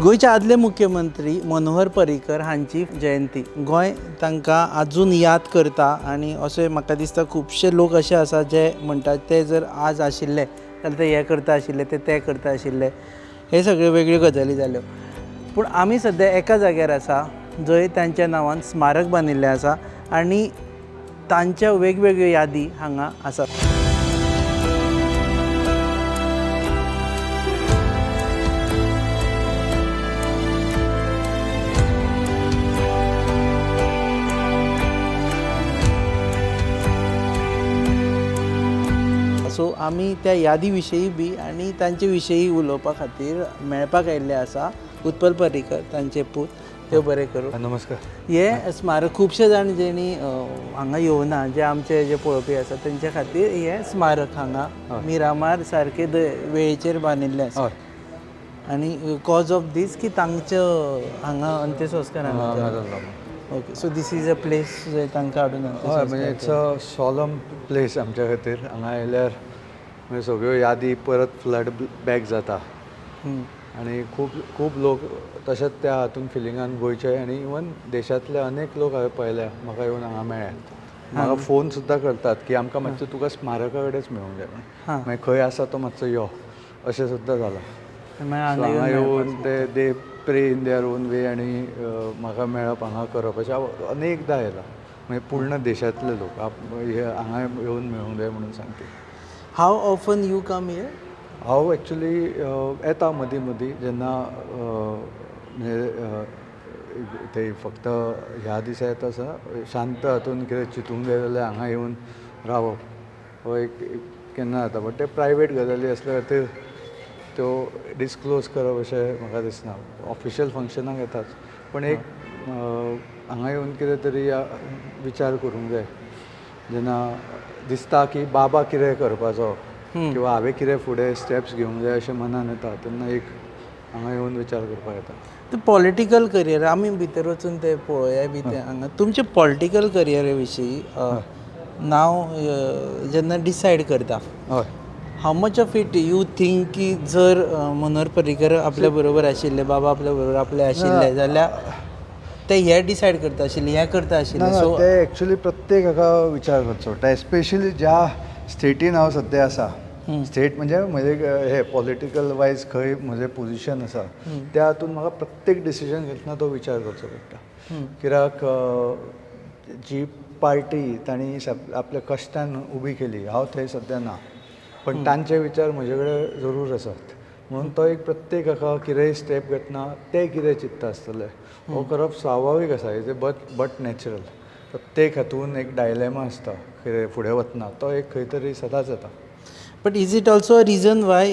गोंयचे आदले मुख्यमंत्री मनोहर पर्रीकर हांची जयंती. गोंय तांकां आजून याद करता आनी अशें म्हाका दिसता खुबशे लोक अशे आसा जे म्हणटात ते जर आज आशिल्ले जाल्यार ते हें करता आशिल्ले, ते ते करता आशिल्ले. हे सगळ्यो वेगळ्यो गजाली जाल्यो, पूण आमी सद्या एका जाग्यार आसा जंय तांच्या नांवान स्मारक बांदिल्लें आसा आनी तांच्या वेगवेगळ्यो यादी हांगा आसात. सो आमी त्या यादी विशयी बी आनी तांचे विशयी उलोवपा खातीर मेळपाक आयिल्ले आसा उत्पल पर्रीकर तांचे पूत. देव बरें करूं. नमस्कार. हे स्मारक खुबशे जाण जेणी हांगा येवना, जे आमचे जे पळोवपी आसा तेंच्या खातीर हें स्मारक हांगा मिरामार सारके वेळेचेर बांदिल्लें आसा. आनी कॉज ऑफ दीस की तांचो हांगा अंत्यसंस्कार हांगा. Okay, so this is a place जंय तांकां हाडून हय, म्हणजे it's a solemn place आमच्या खातीर. हांगा आयल्यार म्हणजे सगळ्यो यादी परत फ्लड बॅक जाता आनी खूब खूब लोक तशेंच त्या हातून फिलिंगान गोंयचे आनी इवन देशांतले अनेक लोक हांवें पळयल्या म्हाका येवन हांगा मेळ्ळ्यात. म्हाका फोन सुद्दां करतात की आमकां मातसो तुका स्मारका कडेच मेळूंक जाय, मागीर खंय आसा तो मातसो यो, अशें सुद्दां जालां. हांगा येवन ते they pray in their own way आनी म्हाका मेळप हांगा करप अशें हांव अनेकदां येयलां. मागीर पूर्ण देशांतले लोक हे हांगा येवन मेळूंक जाय म्हणून सांगता. How often you come here? हांव एक्चुली येता मदीं मदीं जेन्ना म्हणजे ते फक्त ह्या दिसा येता आसा. शांत हातून कितें चिंतूंक जाय जाल्यार हांगा येवन रावप हो एक केन्ना जाता, बट ते प्रायवेट गजाली आसल्या खातीर त्यो डिसक्लोज करप अशें म्हाका दिसना. ऑफिशियल फंक्शनाक येताच, पूण एक हांगा येवन कितें तरी विचार करूंक जाय जेन्ना दिसता की बाबा कितें करपाचो किंवा हांवें कितें फुडें स्टेप्स घेवंक जाय अशें मनान येता तेन्ना एक हांगा येवन विचार करपाक येता. ते पॉलिटिकल करियर आमी भितर वचून ते पळोवया बी ते हांगा तुमचे पॉलिटिकल करियरा विशीं नाव जेन्ना डिसायड करता, हय, how much of it you think की जर मनोहर पर्रीकर आपल्या बरोबर आशिल्ले, बाबा आपल्या बरोबर आपले आशिल्ले जाल्यार ते हे डिसायड करता आशिल्ले, हें करता आशिल्ले? सो ते एक्चुली प्रत्येक हाका विचार करचो पडटा, एस्पेशली ज्या स्टेटीन हांव सद्या आसा. स्टेट म्हणजे म्हजे हे पॉलिटिकल वायज खंय म्हजें पोजिशन आसा त्या हातून म्हाका प्रत्येक डिसिजन घेतना तो विचार करचो पडटा. कित्याक जी पार्टी तांणी आपल्या कश्टान उबी केली, हांव थंय सद्या ना, पण तांचे विचार म्हजे कडेन जरूर आसात. म्हणून तो एक प्रत्येक हाका कितेंय स्टेप घेतना ते कितें चिंत्ता आसतले हो करप स्वाभावीक आसा. Is a but natural. प्रत्येक हातून एक डायलेमा आसता कितें फुडें वतना, तो एक खंय तरी सदांच येता. But is it also a reason why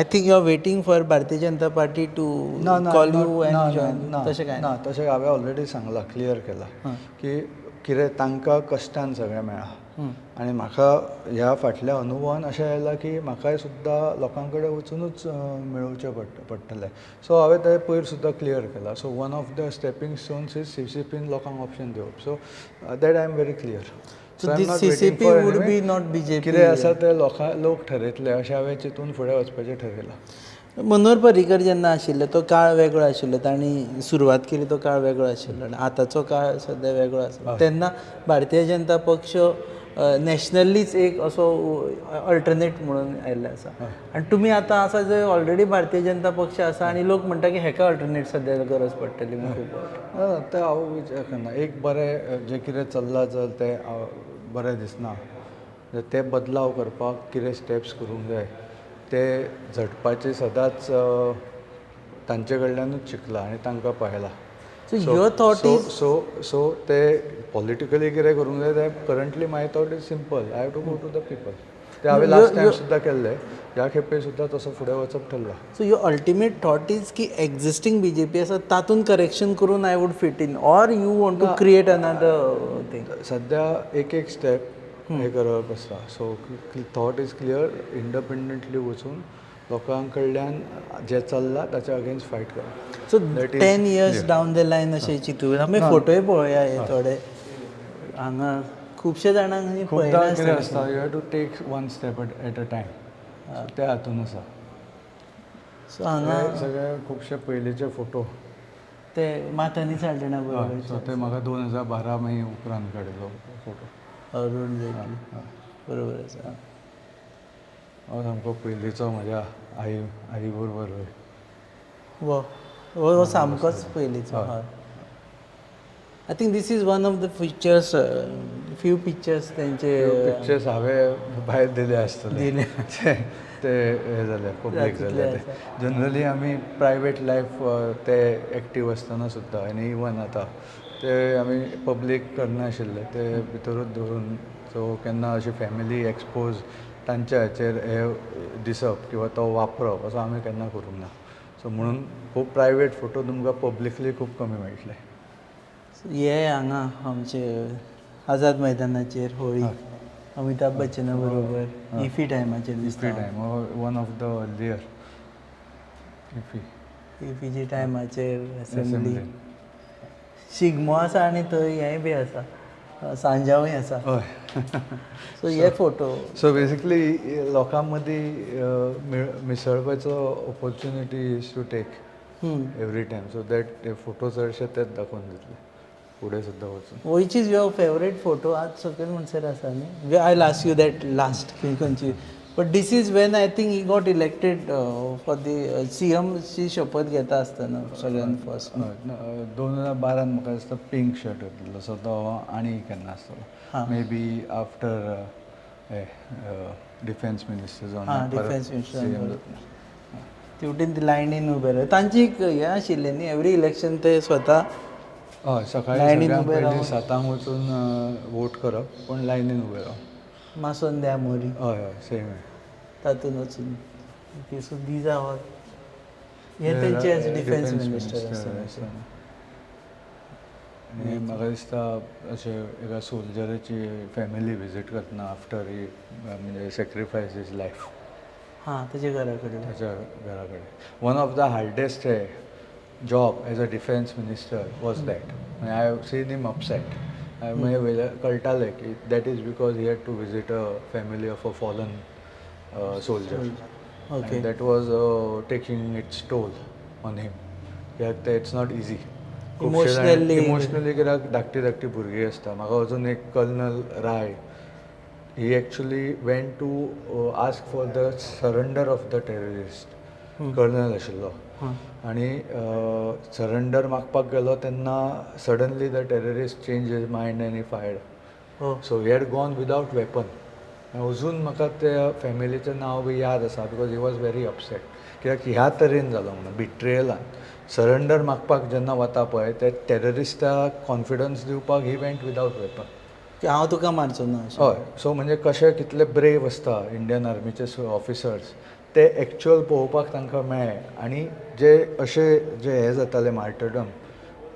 I think you are waiting for Bharatiya Janata Party to call you and join? तशें काय ना, तशें हांवें ऑलरेडी सांगलां, क्लियर केलां की कितें तांकां कश्टान सगळें मेळ्ळां आनी म्हाका ह्या फाटल्या अनुभवान अशें आयलां की म्हाकाय सुद्दां लोकां कडेन वचुनूच मेळोवचें पडटलें. सो हांवें तें पयर सुद्दां क्लियर केलां. So one of the stepping stones is CCPन लोकांक ऑप्शन दिवप. So that I am very clear. So this CCP would be not BJP? कितें आसा तें लोक ठरयतले अशें हांवें चिंतून फुडें वचपाचें ठरयलां. मनोहर पर्रीकर जेन्ना आशिल्ले तो काळ वेगळो आशिल्लो, तांणी सुरवात केली तो काळ वेगळो आशिल्लो आनी आतांचो काळ सद्या वेगळो आसा. तेन्ना भारतीय जनता पक्ष नॅशनलीच एक असो अल्टरनेट म्हणून आयिल्लो आसा आनी तुमी आतां आसा जे ऑलरेडी भारतीय जनता पक्ष आसा आनी लोक म्हणटा की हेका अल्टरनेट सद्या गरज पडटली खूब. तें हांव विचार करना. एक बरें जें कितें चल्लां जर तें बरें दिसना, ते बदलाव करपाक कितें स्टेप्स करूंक जाय ते झटपाचे सदांच तांचे कडल्यानूच शिकलां आनी तांकां पळयलां. So your thought is so so ते पॉलिटिकली कितें करूंक जाय तें currently my thought is simple, I have to go to the people. ते हांवें लास्ट टायम सुद्दां केल्लें, ह्या खेपे सुद्दां तसो फुडें वचप ठरलां. So your ultimate thought is की एक्झिस्टींग बीजेपी आसा तातूंत करेक्शन करून I would fit in, or you want to create another thing? सद्या एक एक स्टेप हे करप आसता. So thought is clear, independently वचून लोकां कडल्यान जें चल्लां ताच्या अगेन्स्ट फायट करप. So 10 years down the line अशें चिंतून आमी फोटोय पळोवया हे थोडे हांगा खुबशे जाणांक खूबदां कितें आसता, you have to take one step at a time, त्या हातून आसा. सो हांगा हे सगळे खुबशे पयलींचे फोटो. ते माथानी साल्डणा बरोबर. सो ते म्हाका 2012 मागीर उपरांत काडिल्लो फोटो. अरुण जेटली, बरोबर आसा. हो सामको पयलींचो म्हज्या आई आई बरोबर. वो हो हो सामकोच पयलींचो. हय, I think this is one of the pictures, few pictures तेंचे. पिक्चर्स हांवें भायर दिले आसतले. दिले. ते ते हे जाले, पब्लीक तितले जाले ते. जनरली आमी प्रायवेट लायफ ते एक्टीव आसतना सुद्दां आनी इवन आतां ते आमी पब्लीक करनाशिल्ले, ते भितरूच दवरून. सो केन्ना अशी फॅमिली एक्सपोज तांच्या हाचेर हे दिसप किंवा तो वापरप असो आमी केन्ना करूंक ना. सो म्हणून खूब प्रायवेट फोटो तुमकां पब्लिकली खूब कमी मेळटले. हे हांगा आमचे आझाद मैदानाचेर होळी, अमिताभ बच्चना बरोबर, इफी टायमाचेर दिसता. IFFI time, one of the earlier IFFI. इफीच्या टायमाचेर असेंब्ली, शिगमो आसा आनी थंय हेंय बी आसा, सांजावूय आसा. सो हे फोटो. सो बेसिकली लोकां मदीं मिसळपाचो opportunity is to take every time, so that ते फोटो चडशे तेच दाखोवन दितले फुडें सुद्दां वचून. Which is your favourite photo? आज सकयल म्हणसर आसा न्ही, I ask you that last खंयची, but this is when I think he got elected for the सीएमची शपथ घेता आसतना सगळ्यान फर्स्ट. 2012न म्हाका दिसता पिंक शर्ट घातिल्लो, सो तो आनी केन्ना आसतलो, may be after hey defence minister जावन परत डिफेन्स CM minister. जातना. तेवटेन ती लायनीन उबे राव, तांची एक हें आशिल्लें न्ही, एवरी इलेक्शन ते स्वता हय, सकाळी लायनीन सगळ्यांत उबे पयलीं रावन. 7 लांक वचून वोट करप, पूण लायनीन उबे रावन. मासोन द्या मोरी. हय हय, सेम. तातूंत वचून. Okay, so these are all हे तेंचे एज डिफेन्स मिनिस्टर आसतना. आनी म्हाका दिसता अशें एका सोल्जराची फॅमिली विजीट करतना आफ्टर ही म्हणजे सॅक्रिफायस his life. हां, तेच्या घरा कडेन. ताच्या घरा कडेन. One of the hardest hey job as a defence minister was that. I have seen him upset. मागीर वयल्या कळटालें की that is because he had to visit a family of a fallen soldier. That was taking its toll on him, कित्याक ते it's not easy. Emotionally. Emotionally, कित्याक धाकटी धाकटी भुरगीं आसता. म्हाका अजून एक colonel Rai, he actually went to ask for the surrender of the terrorist. Colonel आशिल्लो आनी सरंडर मागपाक गेलो तेन्ना suddenly the terrorist change his mind आनी fired. हो. So he had gone without weapon. अजून म्हाका त्या फॅमिलीचें नांव बी याद आसा, because he was very upset, कित्याक ह्या तरेन जालो म्हणून बिट्रेयलान. सरंडर मागपाक जेन्ना वता पळय, ते टेररिस्टाक कॉन्फिडन्स दिवपाक he went without weapon. की हांव तुका मारचो ना अशें. हय, सो म्हणजे कशे कितले ब्रेव आसता इंडियन आर्मीचे ऑफिसर्स, ते एक्चुअल पळोवपाक तांकां मेळ्ळें. आनी जे अशे जे हे जाताले मार्टरडम,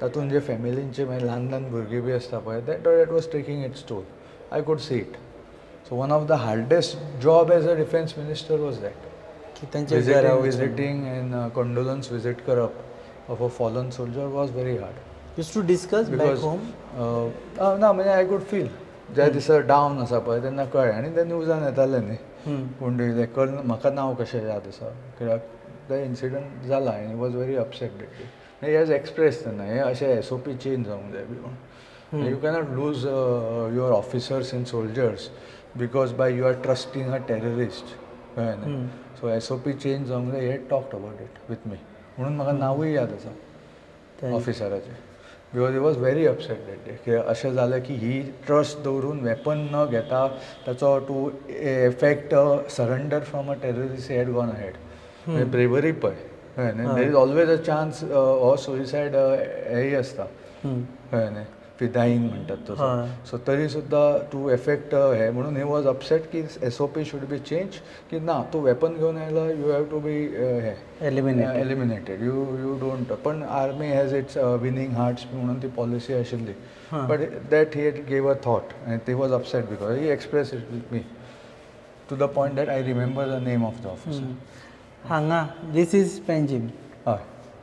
तातूंत जे फॅमिलींचे मागीर ल्हान ल्हान भुरगीं बी आसता पळय, that was taking its toll. I could see it. So one of the hardest job as a defence minister was that. की तांच्या घरा वचून. विजिटींग एंड कंडोलन्स विजीट करप of a fallen soldier was very hard. Used to discuss back because home. ना, म्हणजे I could feel, ज्या दिसा down आसा पळय तेन्ना कळ्ळें आनी ते न्यूजान येताले न्ही कोण ते कर्न. म्हाका नांव कशें याद आसा, कित्याक ते इन्सिडंट जाला आनी was very upset that day. He has express तेन्ना हे अशें एसओपी चेंज जावंक जाय बी म्हूण. You cannot lose your officers and soldiers because by you are trusting a terrorist, कळ्ळें न्ही? सो एसओपी चेंज जावंक जाय. He talked about it with me, म्हणून म्हाका नांवूय याद आसा ऑफिसराचें, because he was very upset that day, की अशें जालें की ही ट्रस्ट दवरून वेपन न घेता ताचो to effect surrender from a terrorist had gone ahead. Bravery पळय, कळ्ळें न्ही? There is always a chance हो सुसायड हेय आसता, कळ्ळें न्ही? फिदाईन म्हणटात तसो. सो तरी सुद्दां टू एफेक्ट हे म्हणून he was upset की SOP should be change, की ना, तूं वेपन घेवन आयला, you have to be hey eliminated. Eliminated. You don't, पण army has its winning hearts म्हणून ती पॉलिसी आशिल्ली, but that he gave a thought आनी he was upset because he express it with me to the point that I remember the name of the officer. हांगा this is Panjim. हय.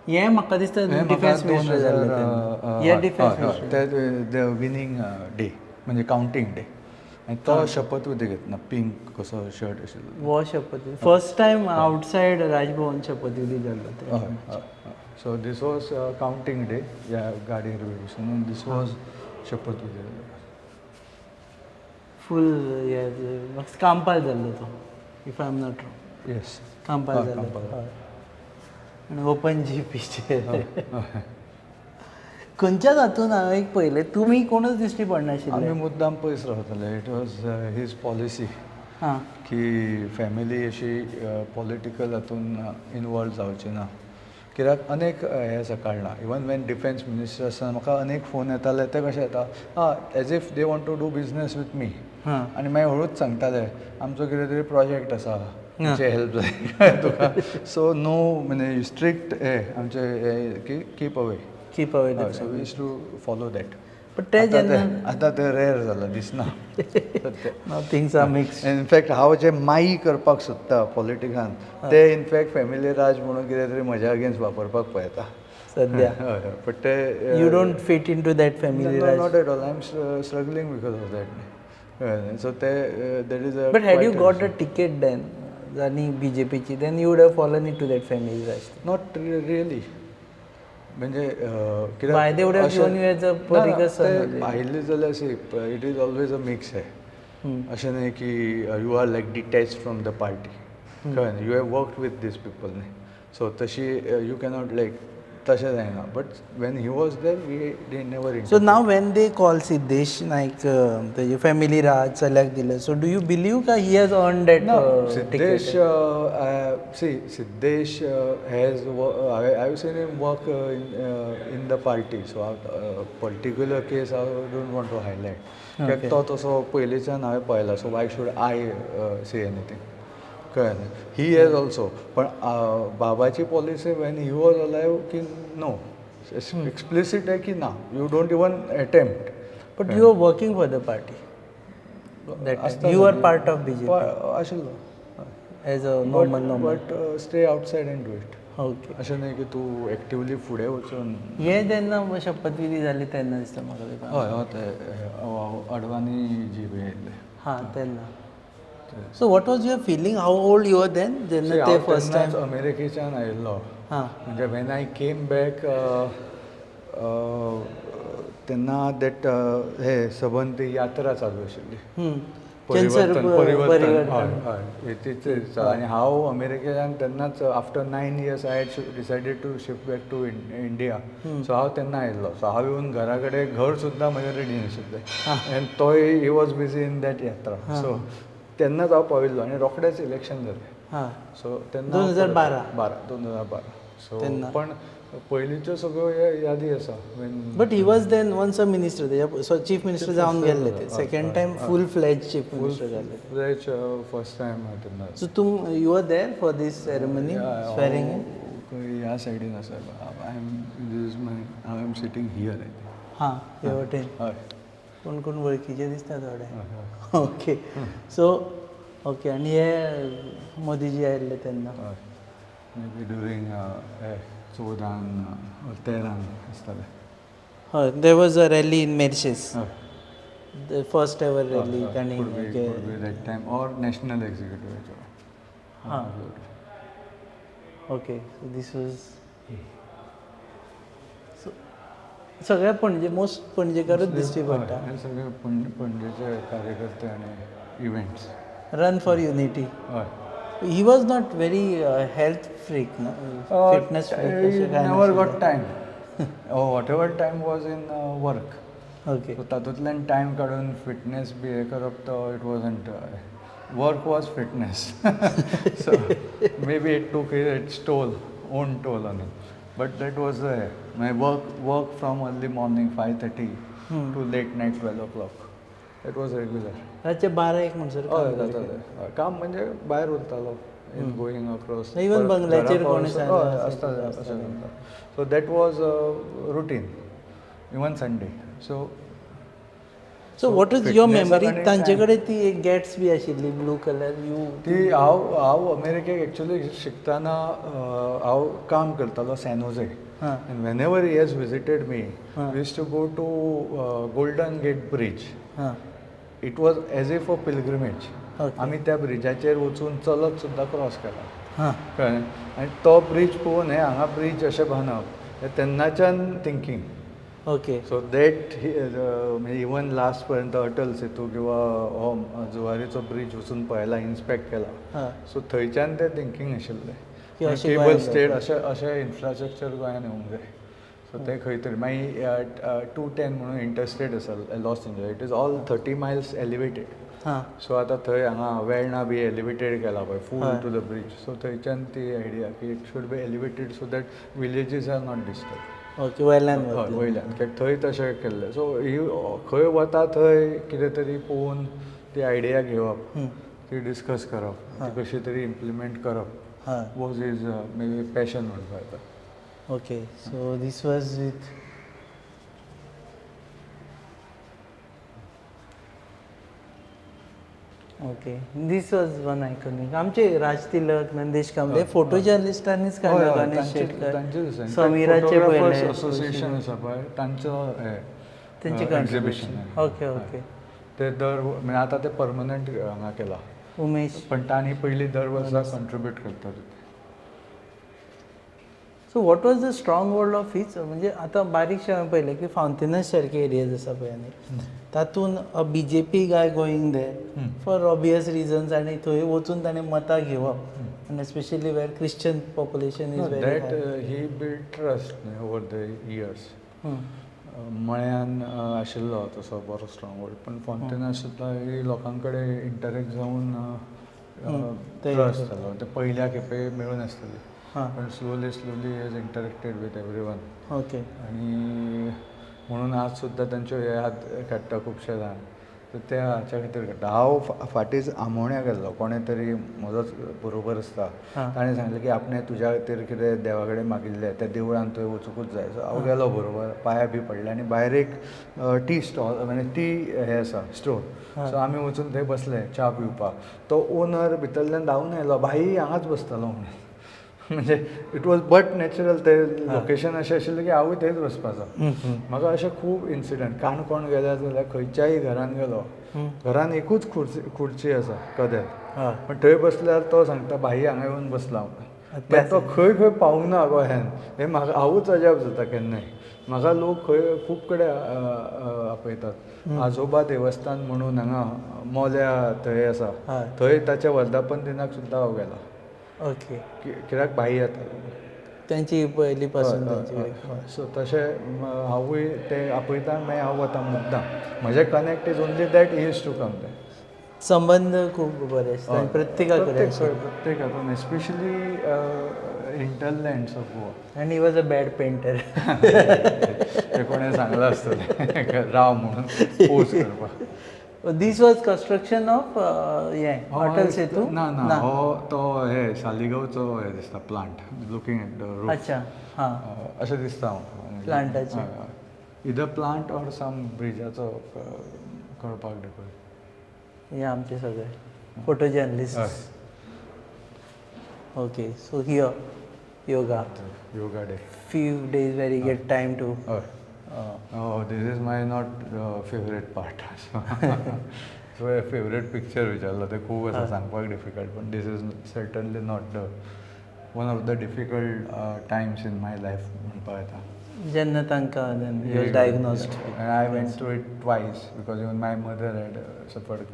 हे म्हाका दिसता हे म्हाका डिफेन्स दोन मिनिस्टर हजार, जाल्ले तेन्ना. हे डिफेन्स हय, मिनिस्टर. ते विनींग डे म्हणजे कावंटींग डे. आनी तो शपथविधी घेतना पिंक कसो शर्ट आशिल्लो. हो शपथविधी फर्स्ट टायम आउटसायड राजभवन शपथविधी जाल्लो ते. हय हय. So this was counting day ह्या गाडयेर बी बसून. This was शपथविधी. फूल हे कांपाल जाल्लो तो, if I am not wrong. Yes. Campal हय, जाल्लो. कांपाल. हय. आनी ओपन जिपीचेर खंयच्याच हातून हांवें एक पळयलें, तुमी कोणूच दिश्टी पडनाशिल्ले. आमी मुद्दाम पयस रावताले. It was his policy की फॅमिली अशी पॉलिटिकल हातून इनवॉल्व जावची ना, कित्याक अनेक हें आसा कारणां. इवन when defence minister आसतना म्हाका अनेक फोन येताले. ते कशे येता आं, as if they want to do business with me. आनी मागीर हळूच सांगताले, आमचो कितें तरी प्रोजेक्ट आसा, तुमचे हेल्प जाय तुका. सो नो, म्हणजे स्ट्रिक्ट हे आमचे हे की keep away. Keep away. So we used to follow that. पण ते जेन्ना आतां ते रेर जाला, दिसना सद्या. Things are mix. In fact हांव जे माई करपाक सोदता पॉलिटिकान, ते इनफॅक्ट फॅमिली राज म्हणून कितें तरी म्हज्या अगेन्स्ट वापरपाक पळयता. सध्या. हय हय, बट ते You don't fit into that family Raj. Not at all. I am struggling because of that. So ते that is a But had you got a ticket then आनी बीजेपीची, then you would have fallen into that family Raj. Not really, म्हणजे कित्याक Why they would have अशें- given you as a ना, ना, Parrikar son ते already? पाहिलें जाल्यार see, it is always a mix आहे. अशें न्हय की you are like detach from the party. कळ्ळें? You have worked with these people न्ही, सो तशी you cannot लायक तशें जायना. But when he was there, we they never. So now when they call Siddhesh Naik तेजे family राज चल्याक दिलें, so do you believe का he has earn that? No, Siddhesh, see, Siddhesh has, I have seen him work in the party. So, particular case I don't want to highlight. कित्याक तो तसो पयलींच्यान हांवें पळयला, so why should I say anything? कळ्ळें न्ही? He has also, पण बाबाची policy when he was alive की नो, एक्सप्लिसीट आहे की ना, you don't even attempt. But you are working for the party that you are part of BJP. आशिल्लो. As a normal normal. But stay outside and do it. अशें न्हय की तूं actively फुडें वचून. हे जेन्ना शपथविधी जाली तेन्ना दिसता म्हाका ते. हय हय, ते अडवाणी जी बी आयिल्ले. हां, तेन्ना. So what was your feeling? How old you are then जेन्ना ते फर्स्ट टायम? अमेरिकेच्यान आयिल्लो. म्हणजे when I came back तेन्ना that हे सबंद यात्रा चालू आशिल्ली. परिवर्तन, परिवर्तन. हय हय, तीच. आनी हांव अमेरिकेच्यान तेन्नाच after 9 years I had decided to shift back to India. So हांव तेन्ना आयिल्लो. सो हांव येवन घरा कडेन, घर सुद्दां म्हजें रेडी नाशिल्लें आनी तोय he was busy in that यात्रा. सो तेन्नाच हांव पाविल्लो आनी रोखडेंच इलेक्शन जालें. सो तेन्ना 2012. बारा, 2012. सो पण पयलींच्यो सगळ्यो यादी आसा when But he was then once a minister, तेच्या सो चीफ मिनिस्टर जावन गेल्ले ते. Second time full fledge chief minister जाल्ले. फर्स्ट टायम तेन्ना. सो तुम you are there for this ceremony, swearing? खंय ह्या सायडीन आसा. I am this is my I am sitting here, I think. हां, हे वटेन. हय. कोण कोण वळखीचे दिसता थोडे. ओके, सो ओके, आनी हे मोदीजी आयिल्ले तेन्ना. हय, may be during हे 14 13 आसताले. हय, there was a rally in Merces. हय. The first ever rally तांणी. That time or national executive. हां, okay. So this was, so सगळे पणजे, मोस्ट पणजेकारूच दिश्टी पडटा. हे सगळे पणजेचे कार्यकर्ते आनी events. Run for unity. हय. He was not very health freak, fitness freak अशें कांय. Never got time. Whatever time was in work. Okay so तातूंतल्यान टायम काडून फिटनेस बी हें करप तो it wasn't. Work was fitness, so maybe it took its toll, own toll on it, but that was my work from early morning 5:30 to late night 12 o'clock. That was regular. रातचे 12-1 म्हणसर. हय, जातालें. काम म्हणजे भायर उरतालो इन गोईंग अक्रॉस. Even बंगल्याचेर कोणी सांगलें. आसता अशें जाता. So that was routine, even Sunday, so So what is your fitness memory? आनी तांचे कडेन ती एक गॅट्स बी आशिल्ली ब्लू कलर you. ती हांव अमेरिकेक एक्चुली शिकतना हांव काम करतालो सॅनोजे. And whenever he has visited me, we used to go to Golden Gate Bridge. हां. It was as if a pilgrimage. आमी त्या ब्रिजाचेर वचून चलत सुद्दां क्रॉस केला. कळ्ळें? आनी तो ब्रीज पळोवन हे हांगा ब्रीज अशें बांदप हें तेन्नाच्यान थिंकींग. ओके. सो that म्हणजे इवन लास्ट पर्यंत अटल सेतू किंवा हो जुवारीचो ब्रीज वचून पळयला, इन्स्पेक्ट केला. सो थंयच्यान तें थिंकींग आशिल्लें की अशें केबल गोंयांत स्टेट अशें अशें इन्फ्रास्ट्रक्चर गोंयांत येवंक जाय. सो ते खंय तरी मागीर 210 म्हणून इंटरस्टेट आसा Los Angeles, it is all 30 miles elevated. So आतां थंय हांगा वेर्णा बी एलिवेटेड केला पळय, फूल टू the bridge. सो थंयच्यान ती आयडिया की it should be elevated so that villages are not disturb. Okay, वयल्यान हय. वतलें. वयल्यान, कित्याक थंय तशें केल्लें. सो ही खंय वता थंय कितें तरी पळोवन ती आयडिया घेवप, ती डिस्कस करप, ती कशी तरी इम्प्लिमेंट करप वॉज his may passion म्हणपाक येता. Okay, so this was with, okay, this was one iconic. आमचे राज तिलक, नंदेश कांबळे, फोटो जर्नलिस्टांनीच काडले. गणेश शेटकर, समीराचे पयले. असोसिएशन आसा पळय, तांचो हे तेंचे एक्झिबिशन. ओके ओके ते दर, म्हणजे आतां ते परमनंट हांगा केला. उमेश. पण तांणी पयलीं दर वर्सा कंट्रिब्यूट करतात. So what was the stronghold of his, म्हणजे आतां बारीकशें हांवें पळयलें की फावंटेनस सारके एरियाज आसा पळय न्ही, तातूंत a BJP guy going there for obvious reasons आनी थंय वचून ताणें मतां घेवप आनी especially where Christian population is very. That he build trust over the years. मळ्यान आशिल्लो तसो बरो स्ट्रॉंग होल्ड, पण फोंतेनास सुद्दां ही लोकां कडेन इंटरेक्ट जावन ट्रस्ट जालो. ते पयल्या खेपे मेळून आसतले, पण slowly slowly has interacted with everyone. आनी म्हणून आज सुद्दां तांच्यो याद काडटा खुबशे जाण, तर ते हाच्या खातीर काडटा. हांव फाटींच आमोण्या गेल्लो, कोणें तरी म्हजोच बरोबर आसता, ताणें सांगलें की आपणें तुज्या खातीर कितें देवा कडेन मागिल्लें, त्या देवळान तुवें वचुंकूच जाय. सो हांव गेलो, बरोबर पांया बी पडले आनी भायर एक टी स्टॉल, म्हणजे टी हें आसा, स्टोर. सो आमी वचून थंय बसले च्या पिवपाक. तो ओनर भितरल्यान धांवून आयलो, भाई हांगाच बसतालो म्हणून. म्हणजे it was but natural, ते लोकेशन अशें आशिल्लें की हांवूय थंयच बसपाचो. म्हाका अशें खूब इन्सिडंट. काणकोण गेल्या जाल्यार खंयच्याय घरान गेलो, घरान एकूच खुर्ची खुर्ची आसा, कदेल, पण थंय बसल्यार तो सांगता, भाई हांगा येवन बसला म्हणून. तो खंय खंय पावूंक ना गोंयान हें म्हाका हांवूच अजाप जाता केन्नाय. म्हाका लोक खंय खूब कडेन आपयतात. आजोबा देवस्थान म्हणून हांगा मोल्या थंय आसा, थंय ताच्या वर्धापन दिनाक सुद्दां हांव गेला. कित्याक भाई येता. तेंची पयलीं पासून तेंची. सो तशें हांवूय ते आपयता, मागीर हांव वता मुद्दाम. म्हजें connect is only that he used to come there. संबंद खूब बरे आसता आनी प्रत्येका कडेन. प्रत्येक हातून, especially hinterlands of Goa. आनी he was a bad painter. ते कोणें सांगलां आसतलें राव म्हणून पोज करपाक. This was construction of हें अटल सेतू? ना ना, हो तो हे सालिगांवचो हे दिसता plant, looking at the roof. अच्छा, हां. अशें दिसता म्हाका. प्लांटाचें. इदर प्लांट ऑर सम ब्रिजाचो कळपाक डिफरंट. हे आमचे सगळे photo journalist. Okay, so here yoga. Yoga day. Few days where you get time to हय. Oh, this is my not favorite part. So favorite picture विचारलं ते खूब आसा, सांगपाक डिफिकल्ट, पण this is certainly not the one of the difficult times in my life म्हणपाक येता. जेन्ना तांकां diagnosed. And I went through it twice because even my mother had suffered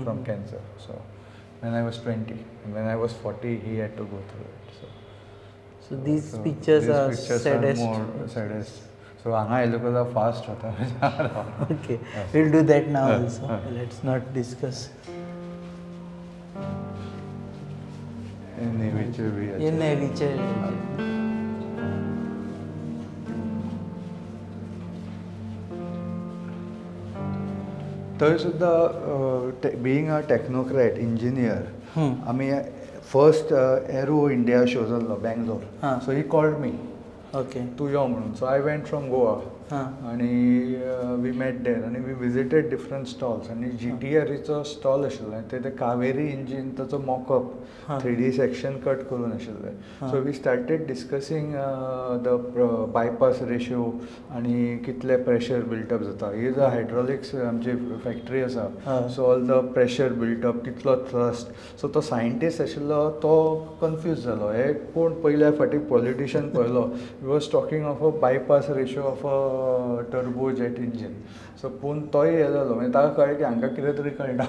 from cancer. So when I was 20 and when I was 40, he had to go through it. So, So these so pictures these are pictures saddest. Are more saddest. So हांगा आयलो कदा fast होता. Okay, we'll do that now also. Let's not discuss. नेव्हीचे बी. हे नेव्हीचे. थंय सुद्दां being a technocrat engineer, आमी first arrow India show जाल्लो Bangalore. So he called me, तूं यो म्हणून. So I went from Goa. हां. आनी we met there आनी we visited different stalls आनी जी टी आरीचो स्टॉल आशिल्लो आनी ते कावेरी इंजीन ताचो mockup 3D section cut करून आशिल्ले. So we started discussing the bypass ratio आनी कितले प्रेशर बिल्टअप जाता. ही is a hydraulics आमची फॅक्टरी आसा, so all the pressure built up, कितलो थ्रस्ट. सो तो सायंटिस्ट आशिल्लो तो कन्फ्यूज जालो, हे कोण पयल्या फावटी पॉलिटिशियन पळयलो, he was talking of a bypass ratio of a turbo jet engine. So पूण तोय हे जालो, म्हणजे ताका कळ्ळें की हांकां कितें तरी कळटा.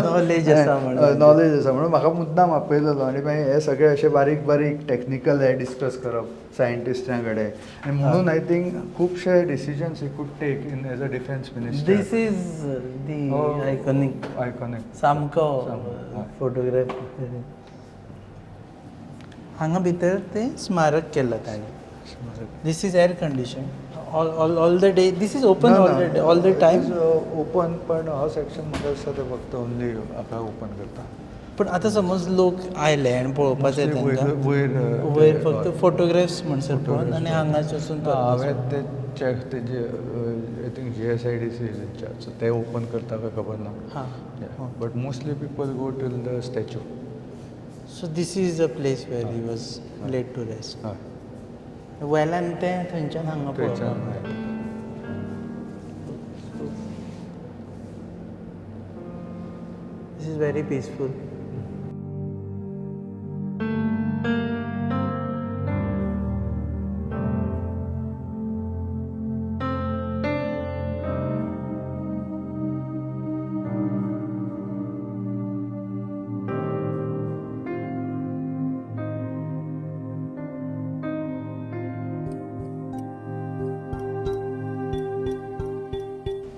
Knowledge आसा म्हणून. नॉलेज आसा म्हणून म्हाका मुद्दाम आपयलेलो. आनी मागीर हे सगळे अशे बारीक बारीक टॅक्निकल हे डिस्कस करप सायंटिस्टां कडेन, आनी म्हणून I think खुबशे decisions he could take in as a defence minister. This is the iconic iconic सामको सामको. फोटोग्राफ. हांगा भितर तें स्मारक केलां ताणें. This is air condition all the day? This is open all the day, all the time? Open, पण हो सेक्शन म्हाका दिसता ते फक्त ओनली हाका ओपन करता. पण आतां समज लोक आयले आनी पळोवपाक जाय Mostly तांकां, वयर वयर वयर फक्त फोटोग्राफ्स म्हणसर पळोवन आनी हांगाच वचून हांवें ते चॅक तेजे, I think GSIDC is in charge, so ते ओपन करता काय खबर ना. हां. But mostly people go till the statue. So this is a place where he was laid to rest. हय. वेल्यान तें थंयच्यान हांगा थंयच्यान पळोवपाक. This is very peaceful.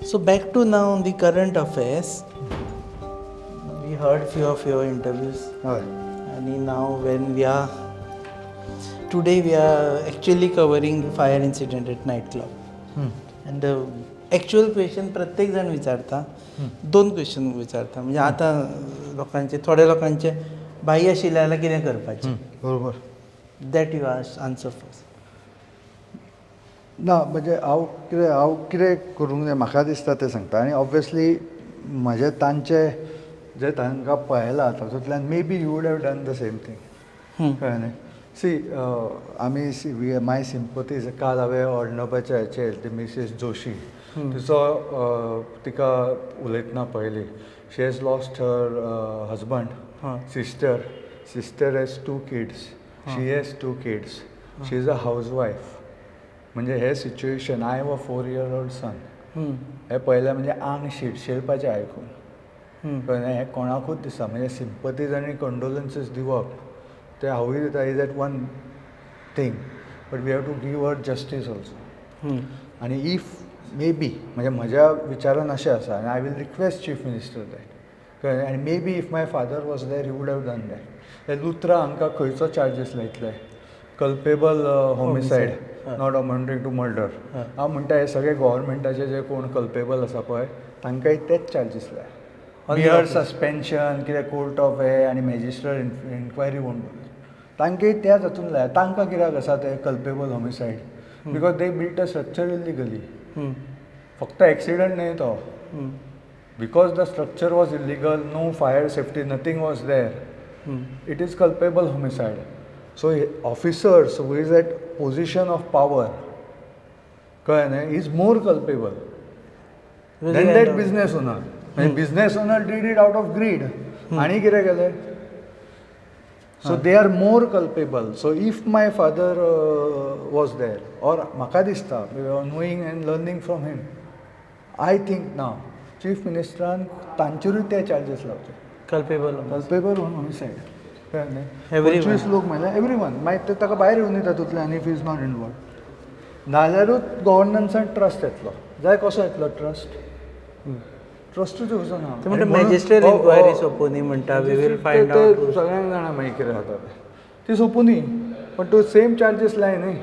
So back to now the current affairs. We heard few of your interviews. हय. And now when we are today we are actually covering the fire incident at nightclub. And the actual question प्रत्येक जण विचारता, दोन question विचारता, म्हणजे आतां लोकांचे, थोड्या लोकांचे बाई आशिल्ले जाल्यार कितें करपाचें, बरोबर. That you ask answer first. ना, म्हणजे हांव कितें करूंक जाय म्हाका दिसता तें सांगता. आनी ऑब्वियसली म्हजे तांचे जे तांकां पळयलां तातूंतल्यान maybe you would have done the same thing. कळ्ळें न्ही? सी, आमी माय सिंपतीज, काल हांवें अर्णबाच्या हेचेर ती मिसीस जोशी तिचो तिका उलयतना पळयली. She has lost her husband, sister, sister has two kids, she has two kids, she is a housewife. म्हणजे हे situation, I have a 4-year old son, हे पळयल्यार म्हणजे आंग शिरशिरपाचें आयकून. कळ्ळें? हें कोणाकूच दिसता, म्हणजे सिंपतीज आनी कंडोलन्सीस दिवप ते हांवूय दिता, is that one thing, but we have to give her justice also. आनी if may be, म्हणजे म्हज्या विचारान अशें आसा, आनी I will request chief minister that, कळ्ळें? आनी maybe if my father was there, he would have done that. हे लुत्रा हांकां खंयचो charges लायतले? Culpable homicide, not amounting to murder. हांव म्हणटा हे सगळे गोवोरमेंटाचे जे कोण कल्पेबल आसा पळय, तांकांय तेच चार्जीस लाय. मियर सस्पेन्शन कितें, कोर्ट ऑफ हे आनी मॅजिस्ट्रेट इन्क्वायरी म्हूण तांकांय त्याच हातून लाय. तांकां कित्याक आसा ते culpable homicide? Because they built a structure illegally. फक्त एक्सिडंट न्हय तो, because the structure was illegal, no fire safety, nothing was there, it is culpable homicide. So officers who is at position of power, कळ्ळें न्हय, is more culpable than that business owner. Business owner did it out of greed आनी कितें केलें, so they are more culpable. So if my father was there, or म्हाका दिसता, knowing and learning from him, I think now chief मिनिस्टरान तांचेरूय ते charges लावचे. Culpable. Culpable होमिसायड, कळ्ळें न्ही? Everyone. 25 लोक म्हणल्यार एवरी वन. मागीर ते ताका भायर येवन तातूंतल्यान if is not involve, नाजाल्यारूच गव्हर्नन्सान ट्रस्ट येतलो. जाय कसो येतलो ट्रस्ट? ट्रस्टूच येवचो ना. ते म्हणटा मॅजिस्ट्रियल इन्क्वायरी सोंपोनी म्हणटा, we will find out. सगळ्यांक जाणा मागीर कितें जाता तें. ती सोंपुनी, पण तूं सेम चार्जीस लाय न्ही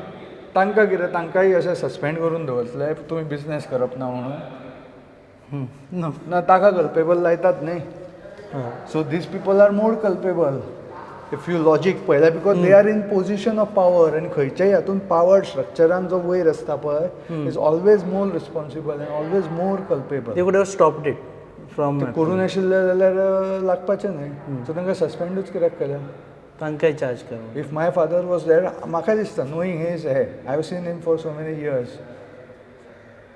तांकां. कितें तांकांय अशें सस्पेंड करून दवरतले, तुमी बिजनेस करप ना म्हणून? ना. ना, ताका कल्पेबल लायतात न्ही. So these people are more culpable. If you logic पळयल्यार, because they are in position of power आनी खंयच्याय हातून पावर स्ट्रक्चरान जो वयर आसता पळय, is always more responsible and always more culpable. They would have stopped it from करूं नाशिल्लें जाल्यार लागपाचें न्हय. सो तांकां सस्पेंडूच कित्याक केल्या? तांकांय चार्ज करून. If my father was there, म्हाका दिसता, knowing his hey, I have seen him for so many years,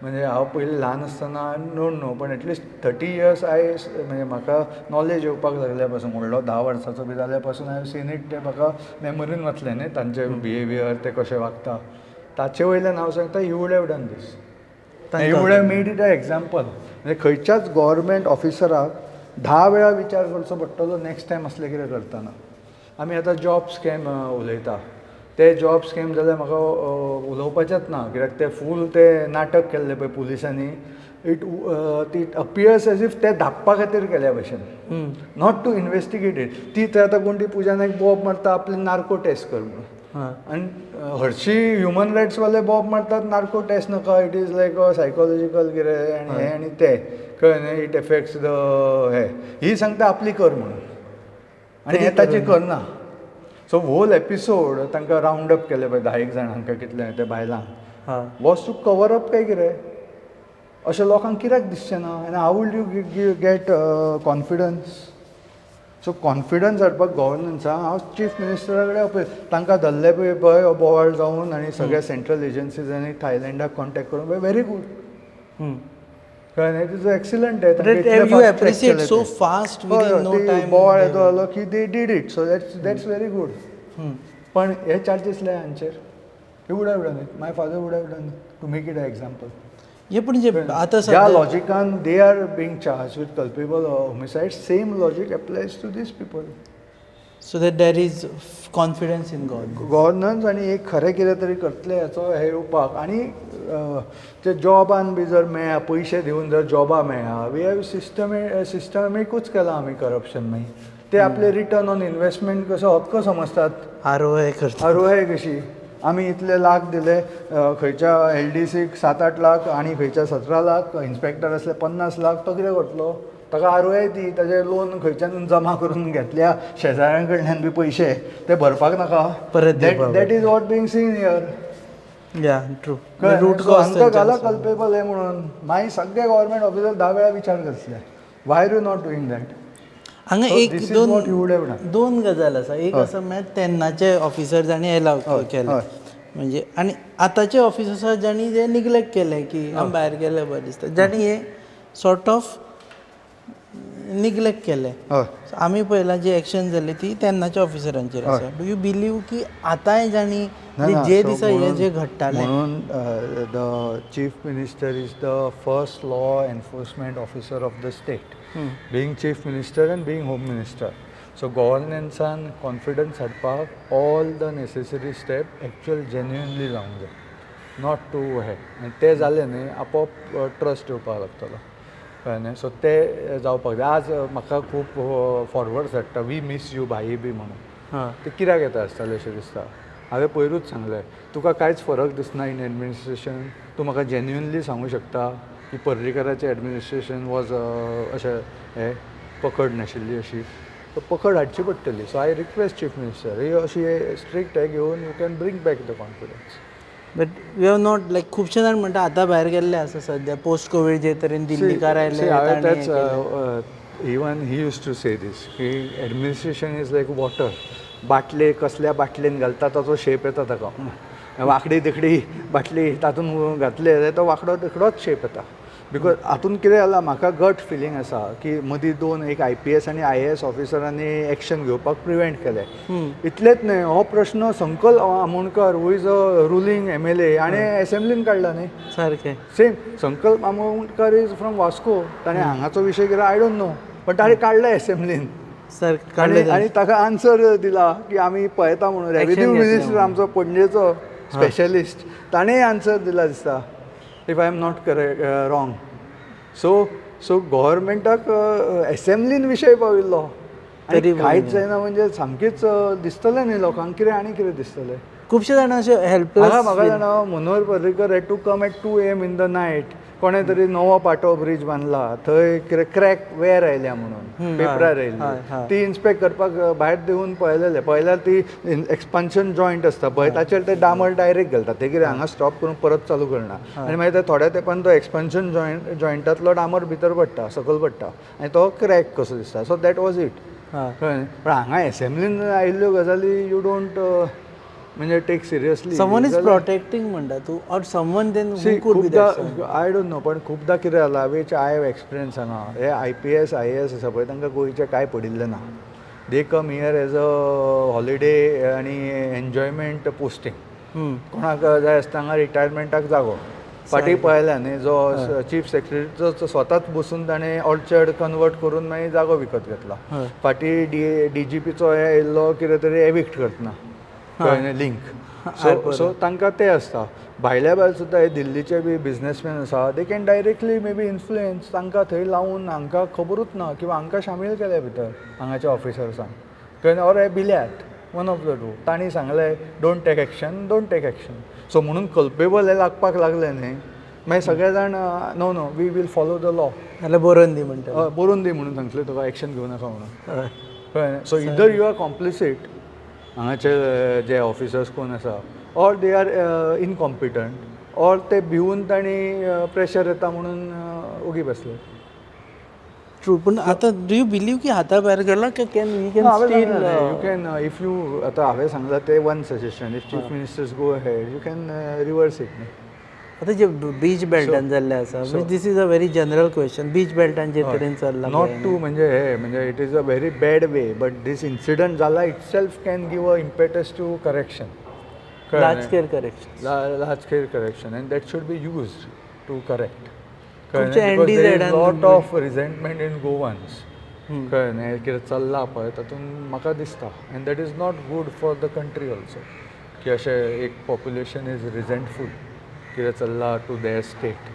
म्हणजे हांव पयलीं ल्हान आसतना don't know, पण एटलिस्ट 30 इयर्स I, म्हणजे म्हाका नॉलेज येवपाक लागल्या पासून, व्हडलो 10 वर्सांचो बी जाल्या पासून I have seen it. ते म्हाका मेमोरीन वतलें न्ही, तांचे बिहेवियर, ते कशे वागता, ताचे वयल्यान हांव सांगता, he would have done this, he would have made it a example. म्हणजे खंयच्याच गव्हर्मेंट ऑफिसराक 10 वेळा विचार करचो पडटलो नेक्स्ट टायम असलें कितें करतना. आमी आतां जॉब स्कॅम उलयता, ते जॉब स्कॅम जाल्यार म्हाका उलोवपाचेंच ना, कित्याक ते फूल ते नाटक केल्लें पळय पुलिसांनी, it appears as if ते धांपपा खातीर केल्या भशेन, not to investigate it. ती थंय आतां कोण ती पुजा नायक बोब मारता आपले नार्को टेस्ट कर म्हणून आनी हरशीं ह्युमन रायट्स वाले बोब मारतात नार्को टेस्ट नाका, it is like a psychological कितें आनी हें आनी तें, कळ्ळें न्ही, it affects the हें. ही सांगता आपली कर म्हणून आनी हें ताची करना. सो होल एपिसोड तांकां रावंड अप केले पळय धा एक जाणांक काय कितले ते बायलांक, वॉज टू कवर अप काय कितें अशें लोकांक कित्याक दिसचें ना? आनी how will you get confidence? So confidence हाडपाक गव्हर्नन्सा हांव चीफ मिनिस्टरा कडेन अपील, तांकां धरले पळय पळय बोवाळ जावन आनी सगळ्या सेंट्रल एजन्सीजांनी थायलंडाक कॉन्टेक्ट करून, व्हेरी गूड. कळ्ळें न्ही, it is excellent. You appreciate so fast, within no time. बोवाळ येतो जालो की they did it, so that's very good. पण हे चार्जीस लाय हांचेर, he would have done it, my father would have done, to make it a example. हे पण जे आता ज्या सध्या लॉजिकान they are being charged with culpable homicide, same logic applies to these people. So that there is confidence in God. Governance आनी एक खरें कितें तरी करतले हाचो हें येवपाक. आनी ते जॉबान बी जर मेळ्ळा, पयशे दिवन जर जॉबां मेळ्ळा, we have system, सिस्टमिकूच केलां आमी करप्शन. मागीर ते आपले रिटर्न ऑन इन्वेस्टमेंट कसो हक्क समजतात. आर ओ I करता. आर ओ I कशी, आमी इतले लाख दिले, खंयच्या एलडीसीक 7-8 लाख आनी खंयच्या 17 लाख, इन्स्पेक्टर आसले 50 लाख, तो कितें करतलो? ताका आर ओ I दी. ताजे लोन खंयच्यान जमा करून घेतल्या शेजाऱ्यां कडल्यान बी पयशे, ते भरपाक नाका? परत दिवपाक. That is what being seen here. या, ट्रू, रूट कॉज. हांकां घाला कल्पेबल हें म्हणून, मागीर सगळे गव्हर्मेंट ऑफिसर 10 वेळा विचार करतले, why you not doing that? हांगा एक This is what you would have done. दोन गजाल आसा. एक आसा म्हळ्यार तेन्नाचे ऑफिसर जांणी एलाव केले, म्हणजे आनी आतांचे ऑफिसर्स जांणी जे निग्लेक्ट केले की आमी भायर गेले बरें दिसता, जांणी हे सॉर्ट ऑफ निग्लेक्ट केले. आमी पळयलां, जी एक्शन जाली ती तेन्नाच्या ऑफिसरांचेर आसा. Do you believe की आतांय जांणी जे दिसा हे जे घडटाले? म्हणून the chief minister is the first law enforcement officer of the state, being chief minister and being home minister. So गव्हर्नन्सान confidence हाडपाक all the necessary step actual genuinely जावंक जाय, not to हे. आनी तें जालें न्ही, आपोआप ट्रस्ट येवपाक लागतलो, कळ्ळें न्ही? सो ते जावपाक जाय. आज म्हाका खूब फॉरवर्ड धाडटा, "we miss you भाई" बी म्हणून. ते कित्याक येता आसतलें अशें दिसता? हांवें पयरूच सांगलें तुका, कांयच फरक दिसना इन एडमिनिस्ट्रेशन? तूं म्हाका जेन्युनली सांगूंक शकता की पर्रीकराचें एडमिनिस्ट्रेशन वॉज अशें हें पकड नाशिल्ली अशी? सो पकड हाडची पडटली. So I request chief minister, ही अशी स्ट्रिक्ट हें घेवन you can bring back the confidence. But we have not, like खुबशे जाण म्हणटा, आतां भायर गेल्ले आसा सद्या पोस्ट कोवीड जे तरेन दिल्लीकार आयले हांवें तांणी हें तेच केलें. Even he used to say this की administration is like water. बाटले कसल्या बाटलेन घालता ताचो शेप येता ताका. वांकडी तिकडी बाटली तातूंत घातले जाल्यार तो वांकडो तिकडोच शेप येता. Because हातून कितें जालां, म्हाका गट फिलींग आसा की मदीं दोन एक आयपीएस आनी आयएएस ऑफिसरांनी एक्शन घेवपाक प्रिवेंट केलें. इतलेंच न्हय, हो प्रश्न संकल्प Amonkar, who is a ruling MLA, हाणें एसेंब्लीन काडला न्ही. सारकें. Same Sankalp Amonkar is from Vasco. ताणें हांगाचो विशय कितें I don't know, पण ताणें काडला एसेंब्लीन. सारकें. आनी काडले. आनी ताका आन्सर दिला की आमी पळयता म्हणून. रेवेन्यू घेतलें. मिनिस्टर आमचो पणजेचो स्पेशलिस्ट, ताणेंय आन्सर दिला दिसता, if I am not correct wrong. So गव्हर्मेंटाक एसेंब्लीन विशय पाविल्लो आनी तरी कांयच जायना म्हणजे सामकीच दिसतलें न्ही लोकांक कितें आनी कितें दिसतलें? खुबशे जाण अशे म्हाका हेल्पलेस. म्हाका जाणा, Manohar Parrikar had to come at 2 a.m. in the night. कोणें तरी नवो पाटो ब्रीज बांदला, थंय कितें क्रॅक वेर आयल्या म्हणून पेपरार हय, आयिल्ली. हय. ती इन्स्पेक्ट करपाक भायर देंवून पळयलेले, पळयल्यार ती एक्सपान्शन जॉयंट आसता पळय, ताचेर ते डामर डायरेक्ट घालतात. ते कितें हांगा स्टॉप करून परत चालू करना आनी मागीर ते थोड्या तेंपान तो एक्सपान्शन जॉयंटांतलो डामर भितर पडटा, सकयल पडटा आनी तो क्रॅक कसो दिसता. So that was it. कळ्ळें? पण हांगा एसेंब्लीन आयिल्ल्यो गजाली you don't म्हणजे take seriously. Someone is protecting म्हणटा तूं, or someone then who could be that? खूपदां, I don't know, पण खूपदां कितें जाला, which I have experience, हांगा हे आयपीएस आयएएस आसा पळय, तांकां गोंयचें कांय पडिल्लें ना. They come here as a holiday आनी एन्जॉयमेंट पोस्टींग. कोणाक जाय आसता हांगा रिटायरमेंटाक जागो. फाटीं पळयल्या न्ही, जो चीफ सेक्रेटरीचो स्वताच बसून ताणें ऑर्चर्ड कन्वर्ट करून मागीर जागो विकत घेतला. फाटीं डी डीजीपीचो हे येयल्लो कितें तरी एविक्ट करतना, कळ्ळें, लिंक. सो सो तांकां ते आसता. भायल्या भायर सुद्दां हे दिल्लीचे बी बिजनेसमॅन आसा, they can directly maybe influence तांकां थंय लावन, हांकां खबरूच ना किंवा हांकां शामील केल्या भितर हांगाच्या ऑफिसर्सांक, कळ्ळें, ऑर हे भिल्यात, वन ऑफ the two. तांणी सांगलें, "Don't take action, don't take action." So म्हणून कल्पेबल हे लागपाक लागले न्ही, मागीर सगळे जाण, "No, no, we will follow the law." जाल्यार बरोवन दी म्हणटा. बरोवन दी म्हणून सांगतले तुका, एक्शन घेवं नाका म्हणून. कळ्ळें? So either you are complicit, हांगाचे जे ऑफिसर्स कोण आसा, or they are incompetent, or ते भिवून तांणी प्रेशर येता म्हणून ओगी बसले. ट्रू, पण आता do you believe की हाता भायर गेला की can we can still? You can, if you, आतां हांवें सांगलां ते one suggestion, if chief ministers go ahead, you can reverse it न्ही. आता जे बीच बेल्टान जाल्ले आसा, this is a very general question, beach बेल्टान जे तरेन चल्ला. Not to म्हणजे हे म्हणजे it is a very bad way, but this incident जाला itself can give a impetus to correction. Large scale correction. Large scale correction, and that should be used to correct. खुबशे NDZ Lot of resentment in Goans, कळ्ळें न्ही, कितें चल्लां पळय तातूंत म्हाका दिसता, and that is not good for the country also, की अशें एक पॉप्युलेशन is रिझेंटफूल कितें चल्लां to their state.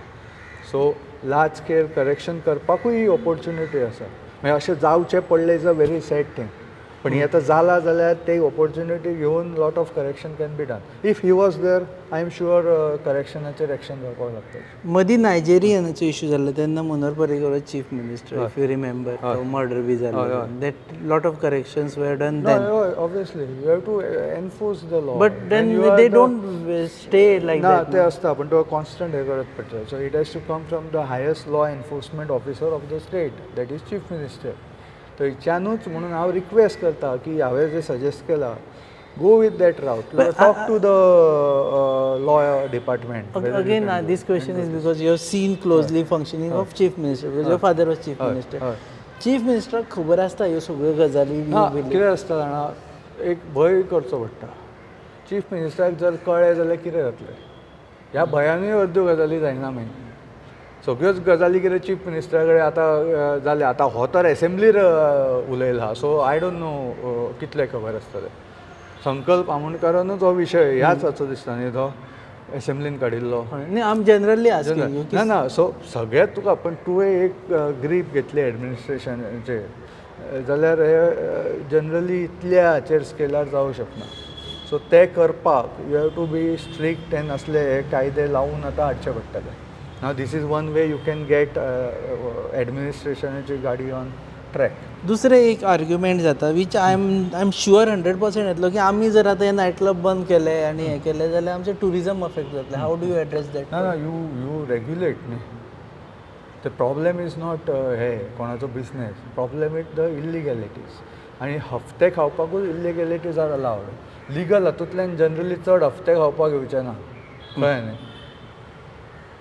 So large scale correction करपाकूय opportunity आसा. मागीर अशें जावचें पडलें is a very sad thing, पण हें आतां जालां जाल्यार ते ऑपॉर्च्युनिटी घेवन lot of correction can be done. If he was there, I am sure करेक्शनाचेर एक्शन जावपाक लागता. मदीं नायजेरियनाचो इशू जाल्लो तेन्ना Manohar Parrikar chief minister, if you remember, murder B जाल्लो, that lot of corrections were done then. हय, obviously you have to enforce the law. But then they don't stay like ना. That. ते आसता, पण तुका कॉन्स्टंट हें करत पडटा. So it has to come from the highest law enforcement officer of the state, that is chief minister. थंयच्यानूच म्हणून हांव रिक्वेस्ट करता की हांवें जें सजेस्ट केलां, go with that route, talk to the law department. Again, this question is because you have seen closely functioning of chief minister, because your father was chief minister. Chief minister खबर आसता ह्यो सगळ्यो गजाली, you believe? कितें आसता जाणा, एक भंय करचो पडटा. चीफ मिनिस्टराक जर कळ्ळें जाल्यार कितें जातलें, ह्या भंयानूय अर्द्यो गजाली जायना. मागीर सगळ्योच गजाली कितें चीफ मिनिस्टरा कडेन आतां जालें. आतां हो तर एसेंब्लीर उलयला, सो I don't know कितलें खबर आसतलें. संकल्प आमोणकारानूच हो विशय ह्याच हाचो दिसता न्ही, तो एसेंब्लीन काडिल्लो. न्ही, आम जनरली आस्किंग you. ना ना, सो सगळ्यात तुका, पण तुवें एक ग्रीप घेतली एडमिनिस्ट्रेशनाचेर जाल्यार हे जनरली इतल्या हाचेर स्केलार जावं शकना. सो ते करपाक you have to be strict and असले हे कायदे लावून आतां हाडचे पडटले. Now this is one way you can get एडमिनिस्ट्रेशनाची गाडी ऑन ट्रॅक. दुसरें एक आर्ग्युमेंट जाता, which I am sure 100% येतलो, की आमी जर आतां हे नायट क्लब बंद केले आनी हें केलें जाल्यार आमचें ट्युरिजम अफेक्ट जातलें. How do you address that? ना ना, you regulate न्ही. The problem is not हे कोणाचो business, problem is the illegalities. आनी हफ्ते खावपाकूच इल्लिगॅलिटीज are allowed. Legal हातूंतल्यान जनरली चड हफ्ते खावपाक येवचे ना, कळ्ळें न्ही.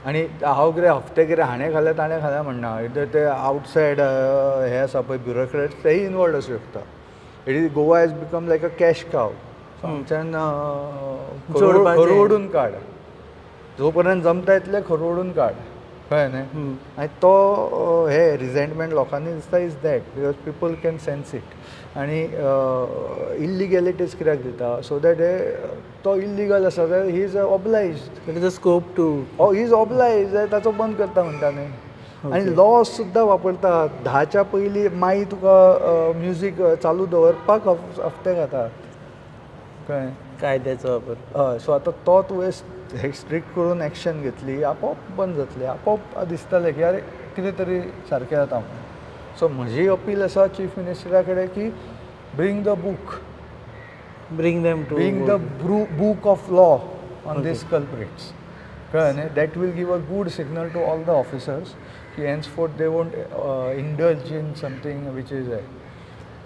आनी हांव कितें हफ्ते कितें हाणें खालें ताणें खालें म्हणना, इधर ते आवटसायड हे आसा पळय ब्युरोक्रेट्स, तेय इनवॉल्ड आसूं शकता. It is, Goa has become like a cash cow. आमच्यान जोडपाचें. खरवडून काड, जो पर्यंत जमता इतलें खरवडून काड, कळ्ळें न्ही. आनी तो हे रिझेंटमेंट लोकांनी दिसता is that because people can sense it. आनी इल्लिगॅलिटीज कित्याक दिता, सो that हे तो इल्लिगल आसा जाल्यार he is obliged. There is a scope to he is obliged, ताचो बंद करता म्हणटा न्ही. आनी लॉज सुद्दां वापरतात, 10च्या पयलीं माई तुका म्युजीक चालू दवरपाक हफ्ते घातात, कळ्ळें. कायद्याचो वापर. हय, सो आतां तो तुवें हे स्ट्रिक्ट करून एक्शन घेतली, आपोआप बंद जातले. आपोआप दिसतलें की अरे, कितें तरी सारकें जाता म्हणून. सो म्हजी अपील आसा चीफ मिनिस्टरा कडेन की bring the book. Bring them to Bring the book of law on these culprits. कळ्ळें न्ही? That will give a good signal to all the officers की henceforth they won't indulge in something which is.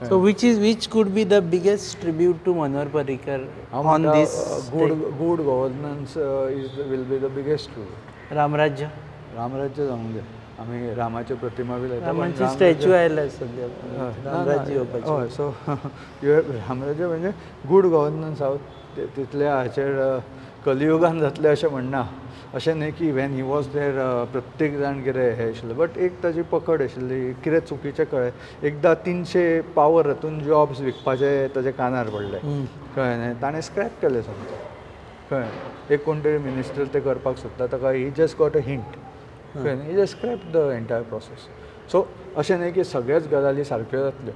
So which could be the biggest tribute to Manohar Parrikar on this? Good governance is will be the biggest tribute. Ramrajya. Ramrajya जावंक जाय. आमी रामाच्यो प्रतिमा बी लायता, पण रामाची रामराज्य- statue आयल्या सध्या. हय, ना, रामराज्य ना, येवपाचें. हय, सो you Ramrajya म्हणजे गूड गव्हर्नन्स. हांव तितल्या हाचेर कलियुगान जातलें अशें म्हणना. अशें न्ही की when he was there प्रत्येक जाण कितें हें आशिल्लें, बट एक ताजी पकड आशिल्ली. कितें चुकीचें कळ्ळें एकदां, 300 पावर हातून जॉब्स विकपाचे ताजे कानार पडले, कळ्ळें न्ही, ताणें स्क्रॅप केलें सामकें, कळ्ळें. एक कोण तरी मिनिस्टर ते करपाक सोदता, ताका he just got a hint, कळ्ळें न्ही, he just scrap the entire process. So अशें न्ही की सगळ्याच गजाली सारक्यो जातल्यो,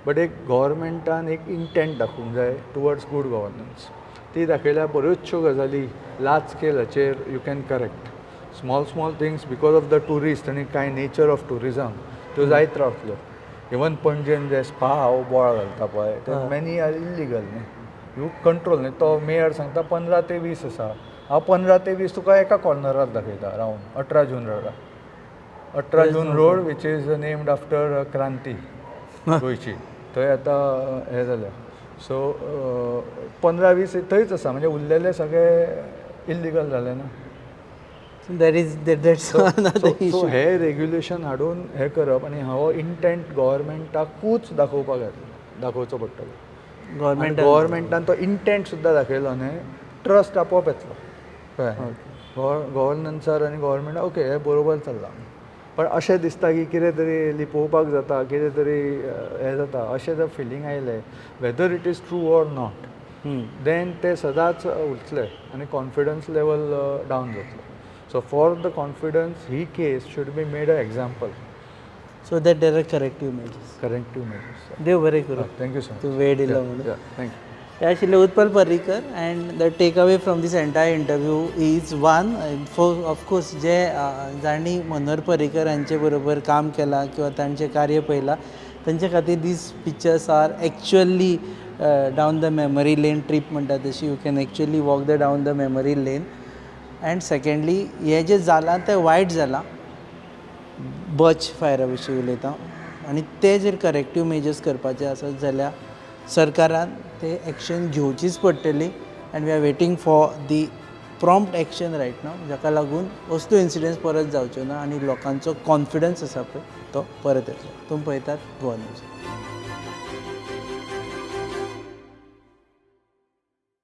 बट एक गव्हर्मेंटान एक इंटेंट दाखोवंक जाय टुवर्ड्स गूड गव्हर्नन्स. ती दाखयल्यार बऱ्योचश्यो गजाली लार्ज स्केल हाचेर you can correct small small things. Because of the tourist आनी कांय नेचर ऑफ ट्युरिजम त्यो जायत रावतल्यो. इवन पणजेन जे स्पा बोळा घालता पळय, ते मेनी are illegal न्ही, you control न्ही. तो मेयर सांगता 15 ते 20 आसा. हांव 15 ते 20 तुका एका कॉर्नरार दाखयता रावन, 18 जून रोडार, 18 जून road, which is named after क्रांती गोंयची. थंय आतां हें जाल्या. सो 15-20 थंयच आसा, म्हणजे उरलेले सगळे इल्लिगल जाले ना. That is that's another so issue. हे रेग्युलेशन हाडून हें करप आनी हो इंटेंट गव्हर्मेंटाकूच दाखोवपाक जाय, दाखोवचो पडटलो. गव्हर्मेंट गव्हर्मेंटान तो इंटेंट सुद्दां दाखयलो न्ही, ट्रस्ट आपोआप येतलो, कळ्ळें, गव्हर्नन्सार आनी गव्हर्मेंट ओके हें बरोबर चल्लां. पण अशें दिसता की कितें तरी लिपोवपाक जाता, कितें तरी हें जाता, अशें जर फिलींग आयलें, whether it is true or not, then ते सदांच उरतले आनी कॉन्फिडन्स लेवल डावन जातलो. So for the confidence he case should be made a example. So that there are corrective measures. Corrective measures. देव बरें करूं. Thank you so much. तूं वेळ दिलो म्हणून. Thank you. हे आशिल्ले Utpal Parrikar. And the take away from this entire interview is one, of course, जे जांणी मनोहर पर्रीकर हांचे बरोबर काम केलां किंवा तांचें कार्य पळयलां, तांचे खातीर these pictures are actually down the memory lane trip म्हणटा तशी. You can actually walk the down the memory lane. And secondly, हें जें जालां तें वायट जालां. बच फायरा विशीं उलयता. आनी ते जर करेक्टीव मेजर्स करपाचे आसत जाल्यार सरकारान ते एक्शन घेवचीच पडटली. And we are waiting for the prompt action right now, जाका लागून असल्यो इन्सिडंट्स परत जावच्यो ना आनी लोकांचो कॉन्फिडन्स आसा पळय तो परत येतलो. तुमी पळयतात गोवा न्यूज.